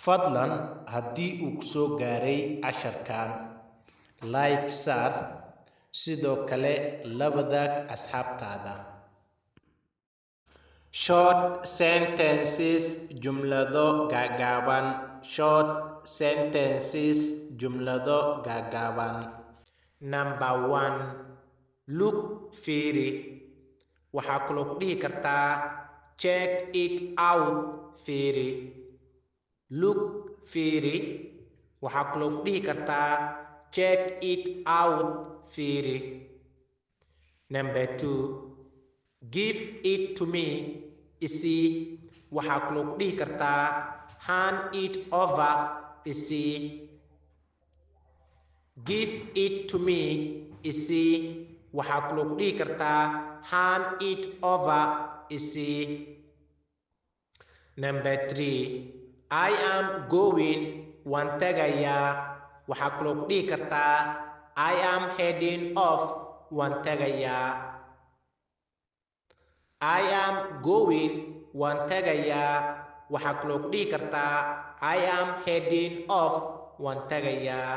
Fadlan haddii uu ku soo gaaray casharkan, like saar, sidoo kale la wadaag asxaabtaada. Short sentences, jumlado gaagaaban. Short sentences, jumlado gaagaaban. Number one, look, fiiri. Waxaa kaloo ku dhihi kartaa check it out, fiiri. Look, fiiri. Waxaa kaloo ku dhihi kartaa check it out, fiiri. Number two, give it to me, isii. Waxaa kaloo ku dhihi kartaa hand it over, isii. Give it to me, isii. Waxaa kaloo ku dhihi kartaa hand it over, isii. Number three, I am going, waan tagayaa. Waxaa kaloo ku dhihi kartaa I am heading off, waan tagayaa. I am going, waan tagayaa. Waxaa kaloo ku dhihi kartaa I am heading off, waan tagayaa.